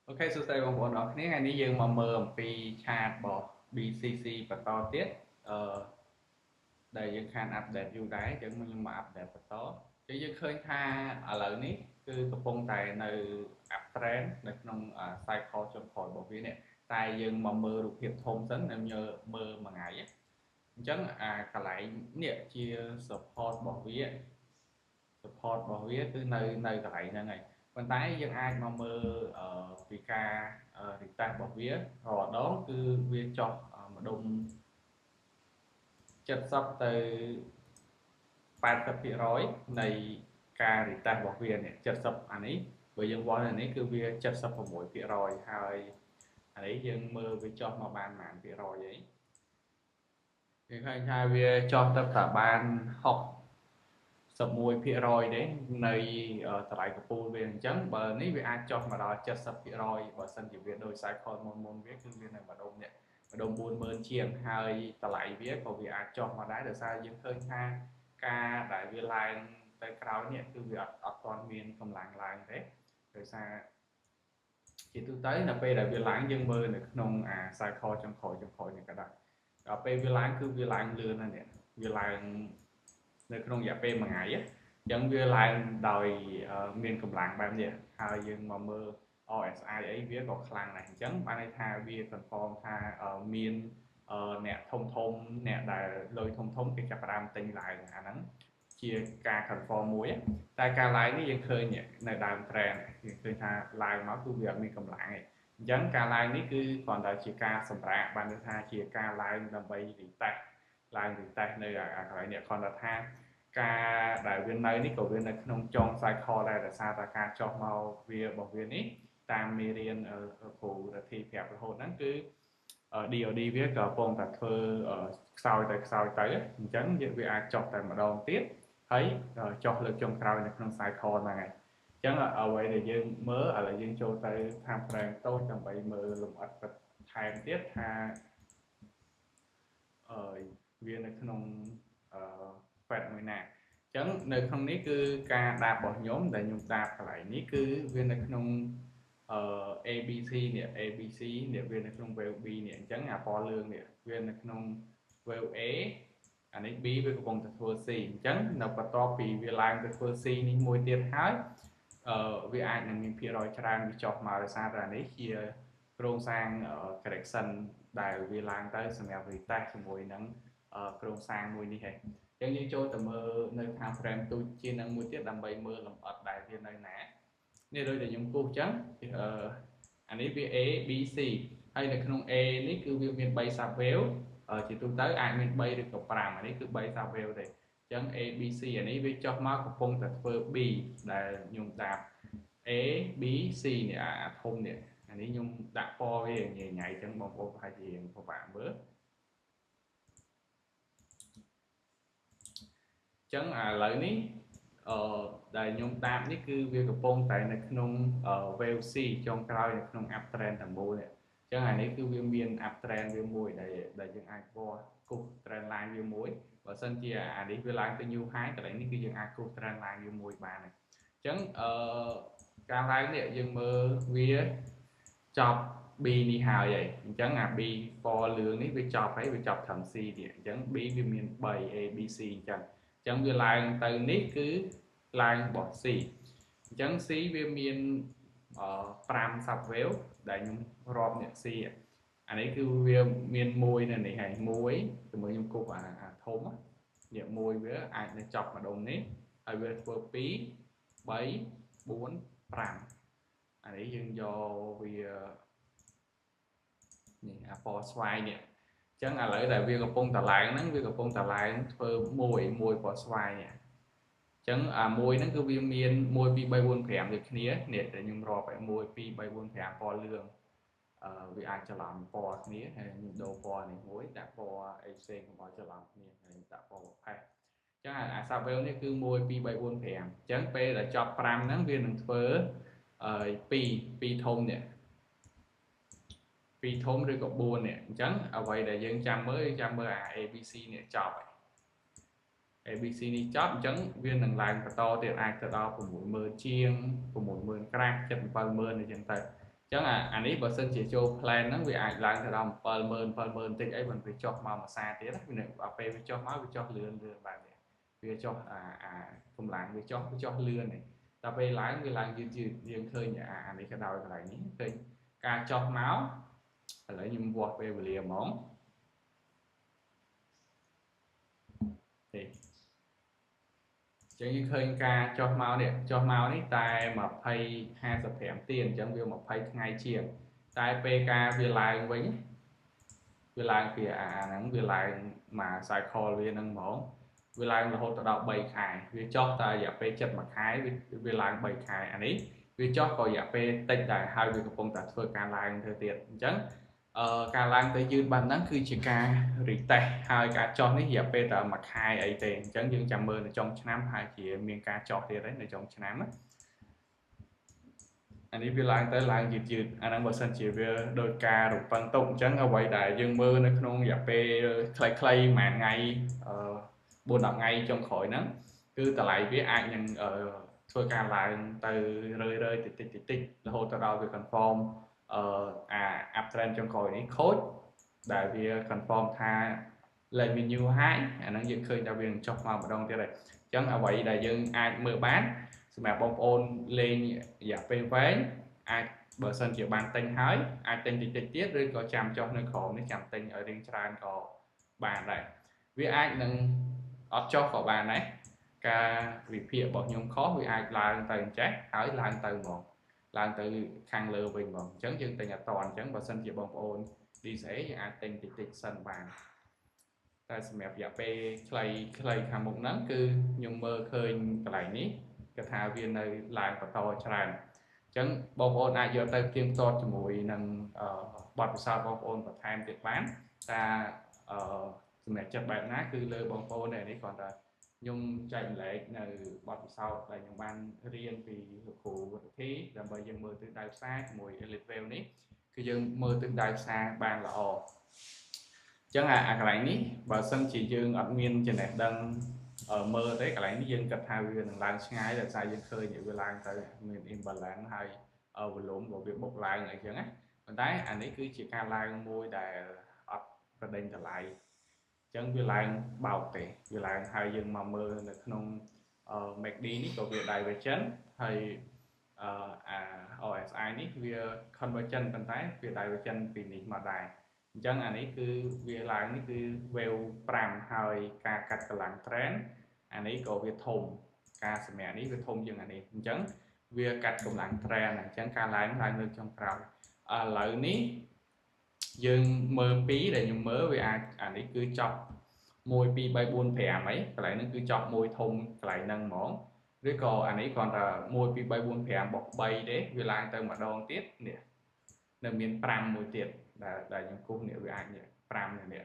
OK សួស្តីបងប្អូនអរគ្នាថ្ងៃនេះយើងមកមើលអំពី chart របស់ BCC បន្តទៀតអឺដែលយើងខាន update យូរដែរអញ្ចឹងខ្ញុំមក update បន្តអញ្ចឹងយើងឃើញថាឥឡូវនេះគឺកំពុងតែនៅ up trend នៅក្នុង cycle ចុងក្រោយរបស់វានេះតែយើងមកមើលរូបភាពធំសិនខ្ញុំមើលមួយថ្ងៃអញ្ចឹងអាកន្លែងនេះជា support របស់វា support របស់វាគឺនៅកន្លែងហ្នឹងហើយប៉ុន្តែយើងអាចមកមើលពីការ retest របស់វារាល់ដងគឺវាចុះម្ដុំ70ទៅ80%នៃការ retest របស់វានេះ70អានេះបើយើងវាស់នេះគឺវា76%ហើយអានេះយើងមើលវាចុះមកបានប៉ុន្មានភាគរយអីយើងឃើញថាវាចុះទៅតែបាន61%ទេនៃតម្លៃកំពូលវាអញ្ចឹងបើនេះវាអាចចុះមកដល់70%បើសិនជាវាដូច cycle មុនមុនវាគឺវានៅម្ដុំនេះម្ដុំ40000ជាងហើយតម្លៃវាក៏វាអាចចុះមកដែរដោយសារយើងឃើញថាការដែលវាឡើងទៅក្រោយនេះគឺវាអត់ទាន់មានកម្លាំងឡើងទេដោយសារជាទូទៅនៅពេលដែលវាឡើងយើងមើលនៅក្នុងអា cycle ចុងក្រោយចុងក្រោយនេះក៏ដែរដល់ពេលវាឡើងគឺវាឡើងលឿនណាស់នេះវាឡើងនៅក្នុងរយៈពេលមួយថ្ងៃអញ្ចឹងវាឡើងដោយមានកម្លាំងបែបនេះហើយយើងមកមើល RSI អីវាក៏ខ្លាំងដែរអញ្ចឹងបានន័យថាវា confirm ថាមានអ្នកធំធំអ្នកដែលលុយធំធំគេចាប់ផ្ដើមទិញឡើងអាហ្នឹងជាការ confirm មួយតែការឡើងនេះយើងឃើញនៅដើម trend យើងឃើញថាឡើងមកគឺវាអត់មានកម្លាំងទេអញ្ចឹងការឡើងនេះគឺគ្រាន់តែជាការសម្រាកបានន័យថាជាការឡើងដើម្បី retest ឡើង retest នៅអាកន្លែងនេះគ្រាន់តែថាការដែលវានៅនេះក៏វានៅក្នុងចុង cycle ដែរដោយសារតែការចុះមកវារបស់វានេះតាមមេរៀនគ្រូរទ្ធីប្រាប់រហូតហ្នឹងគឺ DOD វាក៏កំពុងតែធ្វើខ្សោយទៅខ្សោយទៅអញ្ចឹងវាអាចចុះតែម្ដងទៀតហើយចុះលើកចុងក្រោយនៅក្នុង cycle ហ្នឹងហើយអញ្ចឹងអ្វីដែលយើងមើលឥឡូវយើងចូលទៅ time frame តូចដើម្បីមើលលម្អិតបន្ថែមទៀតថាអឺវានៅក្នុងអឺ Fed មួយណាអញ្ចឹងនៅក្នុងនេះគឺការដាបរបស់ខ្ញុំដែលខ្ញុំដាបកន្លែងនេះគឺវានៅក្នុងអឺ ABC នេះ ABC នេះវានៅក្នុង wave B នេះអញ្ចឹងអាពណ៌លឿងនេះវានៅក្នុង wave A អានេះ B វាកំពុងតែធ្វើ C អញ្ចឹងនៅបន្ទាប់ពីវាឡើងទៅធ្វើ C នេះមួយទៀតហើយអឺវាអាចនឹងមានភាគរយច្រើនវាចុះមកដោយសារតែនេះជាគ្រោងសាង correction ដែលវាឡើងទៅសម្រាប់ retest ជាមួយនឹងគ្រោងសាងមួយនេះហើយអញ្ចឹងយើងចូលទៅមើលនៅ time frame ទូចជាងនឹងមួយទៀតដើម្បីមើលលម្អិតដែលវានៅណានេះដូចតែខ្ញុំគូសអញ្ចឹងអានេះវា A B C ហើយនៅក្នុង A នេះគឺវាមាន3 sub wave ជាទូទៅអាចមាន3ឬក៏5អានេះគឺ3 sub wave ទេអញ្ចឹង A B C អានេះវាចុះមកកំពុងតែធ្វើ B ដែលខ្ញុំដាក់ A B C នេះអាធំនេះអានេះខ្ញុំដាក់ពណ៌វាញ៉ៃញ៉ៃអញ្ចឹងបងប្អូនប្រហែលជាពិបាកមើលអញ្ចឹងឥឡូវនេះអឺដែលខ្ញុំដាបនេះគឺវាកំពុងតែនៅក្នុង wave C ចុងក្រោយនៅក្នុង up trend ទាំងមូលនេះអញ្ចឹងអានេះគឺវាមាន up trend វាមួយដែលយើងអាចវាស់គូស trend line វាមួយបើសិនជាអានេះវាឡើងទៅ new high កន្លែងនេះគឺយើងអាចគូស trend line វាមួយបានហើយអញ្ចឹងអឺការឡើងនេះយើងមើលវាចប់ B នេះហើយហើយអញ្ចឹងអា B ពណ៌លឿងនេះវាចប់ហើយវាចប់ត្រឹម C ទៀតអញ្ចឹង B វាមាន3 A B C អញ្ចឹងវាឡើងទៅនេះគឺឡើងរបស់ C អញ្ចឹង C វាមាន5 sub wave ដែលខ្ញុំរាប់នេះ C អានេះគឺវាមាន1នៅនេះហើយ1ជាមួយខ្ញុំគប់អាធំនេះ1វាអាចនៅចប់ម្ដុំនេះហើយវាធ្វើ2 3 4 5អានេះយើងយកវានេះអាពណ៌ស្វាយនេះអញ្ចឹងឥឡូវដែលវាកំពុងតឡើងហ្នឹងវាកំពុងតឡើងធ្វើ1 1ពណ៌ស្វាយនេះអញ្ចឹងអាមួយហ្នឹងគឺវាមាន1 2 3 4 5ដូចគ្នានេះតែខ្ញុំរាប់ឲ្យ1 2 3 4 5ពណ៌លឿងអឺវាអាចច្រឡំពណ៌គ្នាហើយខ្ញុំដូរពណ៌នេះមួយដាក់ពណ៌អីផ្សេងកុំឲ្យច្រឡំគ្នាហើយដាក់ពណ៌ប្រផេះអញ្ចឹងអា sub wave នេះគឺ1 2 3 4 5អញ្ចឹងពេលដែលចប់5ហ្នឹងវានឹងធ្វើ2 2ធំនេះ2ធំឬក៏4នេះអញ្ចឹងអ្វីដែលយើងចាំមើលយើងចាំមើលអា ABC នេះចប់ហើយ ABC នេះចប់អញ្ចឹងវានឹងឡើងបន្តទៀតអាចទៅដល់60000ជាង60000ក្រាស់7 70000អញ្ចឹងទៅ ចឹងអានេះបើសិនជាចូល plan ហ្នឹងវាអាចឡើងទៅដល់70000 70000តិចអីមិនវាចុះមកមួយសាទៀតណាដល់ពេលវាចុះមកវាចុះលឿនលឿនបែបនេះវាចុះអាកម្លាំងវាចុះវាចុះលឿននេះដល់ពេលឡើងវាឡើងយឺតយឺតយើងឃើញអានេះក៏ដោយកន្លែងនេះឃើញការចុះមកឥឡូវខ្ញុំវាស់ពេលវេលាហ្មងនេះចឹងយើងឃើញការចុះមកនេះចុះមកនេះតែ20 55ទៀនអញ្ចឹងវា20ថ្ងៃជាងតែពេលការវាឡើងវិញវាឡើងពីអាហ្នឹងវាឡើងមក cycle វាហ្នឹងហ្មងវាឡើងរហូតទៅដល់3ខែវាចុះតែរយៈពេល71ខែវាឡើង3ខែអានេះវាចុះក៏រយៈពេលតិចដែរហើយវាកំពុងតែធ្វើការឡើងទៅទៀតអញ្ចឹងការឡើងទៅយឺតបានហ្នឹងគឺជាការ retest ហើយការចុះនេះរយៈពេលតែមួយខែអីទេអញ្ចឹងយើងចាំមើលនៅចុងឆ្នាំហើយជាមានការចុះទៀតហើយនៅចុងឆ្នាំណាអានេះវាឡើងទៅឡើងយឺតយឺតអាហ្នឹងបើសិនជាវាដោយការរំពឹងទុកអញ្ចឹងអ្វីដែលយើងមើលនៅក្នុងរយៈពេលខ្លីៗមួយថ្ងៃ4 10ថ្ងៃចុងក្រោយហ្នឹងគឺតម្លៃវាអាចនឹងធ្វើការឡើងទៅរឿយៗតិចតិចតិចរហូតទៅដល់វា confirm អា up trend ចុងក្រោយនេះខូចដែលវា confirm ថាលែងមាន new high អាហ្នឹងយើងឃើញថាវានឹងចុះមកម្ដងទៀតហើយអញ្ចឹងអ្វីដែលយើងអាចមើលបានសម្រាប់បងប្អូនលេងរយៈពេលវែងអាចបើសិនជាបានទិញហើយអាចទិញតិចតិចទៀតឬក៏ចាំចុះនៅក្រោមនេះចាំទិញឲ្យរៀងច្រើនក៏បានដែរវាអាចនឹងអត់ចុះក៏បានដែរការវិភាគរបស់ខ្ញុំខុសវាអាចឡើងទៅអញ្ចេះហើយឡើងទៅហ្មងឡើងទៅខាងលើវិញហ្មងអញ្ចឹងយើងទិញអត់តអញ្ចឹងបើសិនជាបងប្អូន DCA យើងអាចទិញតិចតិចសិនបានតែសម្រាប់រយៈពេលខ្លីខ្លីខាងមុខហ្នឹងគឺខ្ញុំមើលឃើញកន្លែងនេះគឺថាវានៅឡើងបន្តច្រើនអញ្ចឹងបងប្អូនអាចយកទៅផ្ទៀងផ្ទាត់ជាមួយនឹងបទពិសោធន៍បងប្អូនបន្ថែមទៀតបានតាសម្រាប់ចិត្តបែបណាគឺលើបងប្អូននេះគ្រាន់តែខ្ញុំចែកម្លែកនៅបទពិសោធន៍ដែលខ្ញុំបានរៀនពីលោកគ្រូវុទ្ធិដើម្បីយើងមើលទិសដៅផ្សារជាមួយ Elliott Wave នេះគឺយើងមើលទិសដៅផ្សារបានល្អអញ្ចឹងអាកន្លែងនេះបើសិនជាយើងអត់មានចំណេះដឹងមើលទេកន្លែងនេះយើងគិតថាវានឹងឡើងឆ្ងាយដោយសារយើងឃើញវាឡើងទៅមាន imbalance ហើយ volume ក៏វាបុកឡើងអីចឹងណាប៉ុន្តែអានេះគឺជាការឡើងមួយដែលអត់ប្រដេញតម្លៃចឹងវាឡើងបោកទេវាឡើងហើយយើងមកមើលនៅក្នុង MACD នេះក៏វា divergent ហើយអា RSI នេះវា convergent ប៉ុន្តែវា divergent ពីនេះមកដែរអញ្ចឹងអានេះគឺវាឡើងនេះគឺ wave 5ហើយការកាត់កម្លាំង trend អានេះក៏វាធំការសម្រាប់នេះវាធំជាងអានេះអញ្ចឹងវាកាត់កម្លាំង trend អញ្ចឹងការឡើងឡើងលើចុងក្រោយឥឡូវនេះយើងមើលពីរដែលខ្ញុំមើលវាអាចអានេះគឺចប់1 2 3 4 5អីកន្លែងហ្នឹងគឺចប់មួយធំកន្លែងហ្នឹងហ្មងឬក៏អានេះគ្រាន់តែ1 2 3 4 5បូក3ទេវាឡើងទៅម្ដងទៀតនេះនៅមាន5មួយទៀតដែលខ្ញុំគូសនេះវាអាចនេះ5នេះ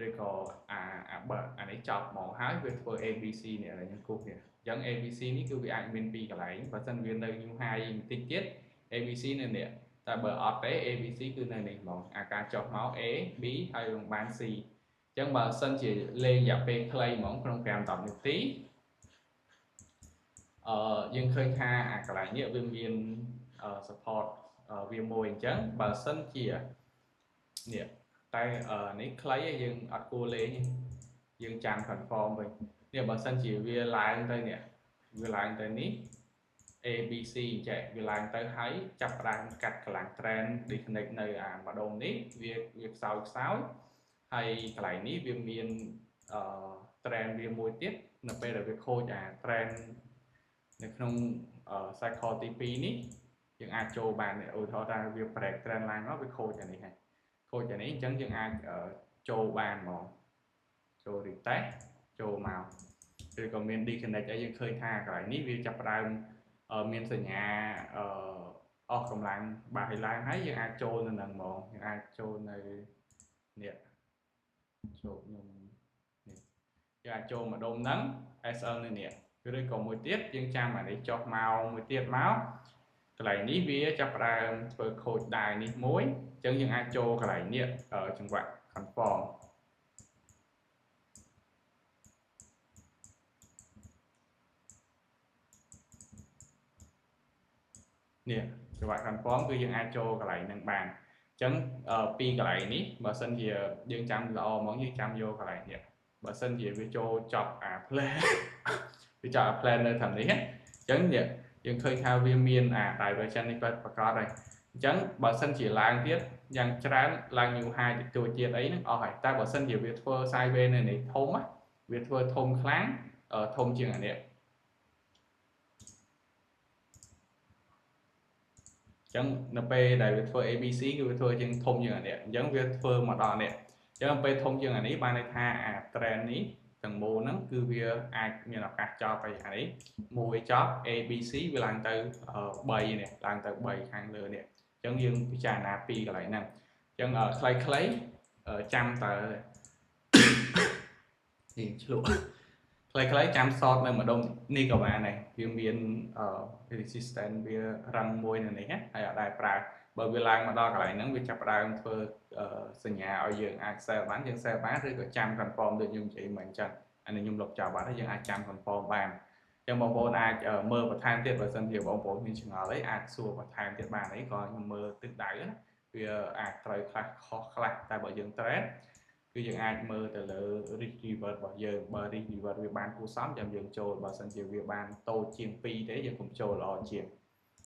ឬក៏អាបើអានេះចប់ហ្មងហើយវាធ្វើ ABC នេះដែលខ្ញុំគូសនេះអញ្ចឹង ABC នេះគឺវាអាចមានពីរកន្លែងបើសិនវានៅ new high បន្តិចទៀត ABC នៅនេះតែបើអត់ទេ ABC គឺនៅនេះហ្មងអាការចុះមក A B ហើយនឹងបាន C អញ្ចឹងបើសិនជាលេងរយៈពេលខ្លីហ្មងក្នុង5 10នាទីយើងឃើញថាអាកន្លែងនេះវាមាន support វាមួយអញ្ចឹងបើសិនជានេះតែនេះខ្លីយើងអត់គួរលេងយើងចាំ confirm វិញនេះបើសិនជាវាឡើងទៅនេះវាឡើងទៅនេះ A B C ចេះវាឡើងទៅហើយចាប់ផ្ដើមកាត់កម្លាំង trend disconnect នៅអាម្ដុំនេះវាខ្សោយខ្សោយហើយកន្លែងនេះវាមានtrend វាមួយទៀតនៅពេលដែលវាខូចអា trend នៅក្នុង cycle ទី2នេះយើងអាចចូលបានឧទាហរណ៍ថាវា break trend line មកវាខូចអានេះហើយខូចអានេះអញ្ចឹងយើងអាចចូលបានហ្មងចូល retest ចូលមកឬក៏មាន disconnect អីយើងឃើញថាកន្លែងនេះវាចាប់ផ្ដើមមានសញ្ញាអស់កម្លាំងបាសឲ្យឡើងហើយយើងអាចចូលនៅនឹងហ្មងយើងអាចចូលនៅនេះចូលខ្ញុំនេះយើងអាចចូលម្ដុំហ្នឹង SL នៅនេះឬក៏មួយទៀតយើងចាំអានេះចុះមកមួយទៀតមកកន្លែងនេះវាចាប់ផ្ដើមធ្វើខូចដែរនេះមួយអញ្ចឹងយើងអាចចូលកន្លែងនេះចង្វាក់ confirm នេះ ចង្វាក់ confirm គឺយើងអាចចូលកន្លែងហ្នឹងបាន។ អញ្ចឹងពីកន្លែងនេះ បើសិនជាយើងចាំល្អហ្មង យើងចាំយកកន្លែងនេះ បើសិនជាវាចូលចប់អា plan វាចប់អា plan នៅខាងនេះ អញ្ចឹងយើងឃើញថាវាមានអា divergence នេះប្រកបហើយ។ អញ្ចឹងបើសិនជាឡើងទៀតយ៉ាងច្រើនឡើង new high តិចតួចទៀតអីហ្នឹងអស់ហើយ តែបើសិនជាវាធ្វើ sideways នៅនេះធំ វាធ្វើធំខ្លាំង ធំជាងអានេះ អញ្ចឹងនៅពេលដែលវាធ្វើ ABC គឺវាធ្វើជាងធំជាងអានេះ អញ្ចឹងវាធ្វើមកដល់នេះ អញ្ចឹងពេលធំជាងអានេះ បានន័យថាអា trend នេះទាំងមូលហ្នឹងគឺវាអាចមានឱកាសចប់ហើយ។ អានេះមួយចប់ ABC វាឡើងទៅ3នេះ ឡើងទៅ3ខាងលើនេះ អញ្ចឹងយើងពិចារណាពីកន្លែងហ្នឹង។ អញ្ចឹងខ្លីៗចាំតើនេះឆ្លក់ ខ្លីៗចាំសតនៅម្ដុំនេះក៏បានដែរ វាមាន resistance វារឹងមួយនៅនេះហើយ អត់ដែលប្រើ។ បើវាឡើងមកដល់កន្លែងហ្នឹង វាចាប់ផ្ដើមធ្វើសញ្ញាឲ្យយើងអាច sell បាន យើង sell បាន ឬក៏ចាំ confirm ដូចខ្ញុំនិយាយមកអញ្ចឹង អានេះខ្ញុំលុបចោលបាត់ហើយ យើងអាចចាំ confirm បាន។ អញ្ចឹងបងប្អូនអាចមើលបន្ថែមទៀត បើសិនជាបងប្អូនមានឆ្ងល់អី អាចសួរបន្ថែមទៀតបាន។ អីក៏ខ្ញុំមើលទិសដៅណា វាអាចត្រូវខ្លះខុសខ្លះ តែបើយើង trade គឺយើងអាចមើលទៅលើ risk reward របស់យើង បើ risk reward វាបានគួរសមចាំយើងចូល បើសិនជាវាបានតូចជាង2ទេ យើងកុំចូលល្អជាង។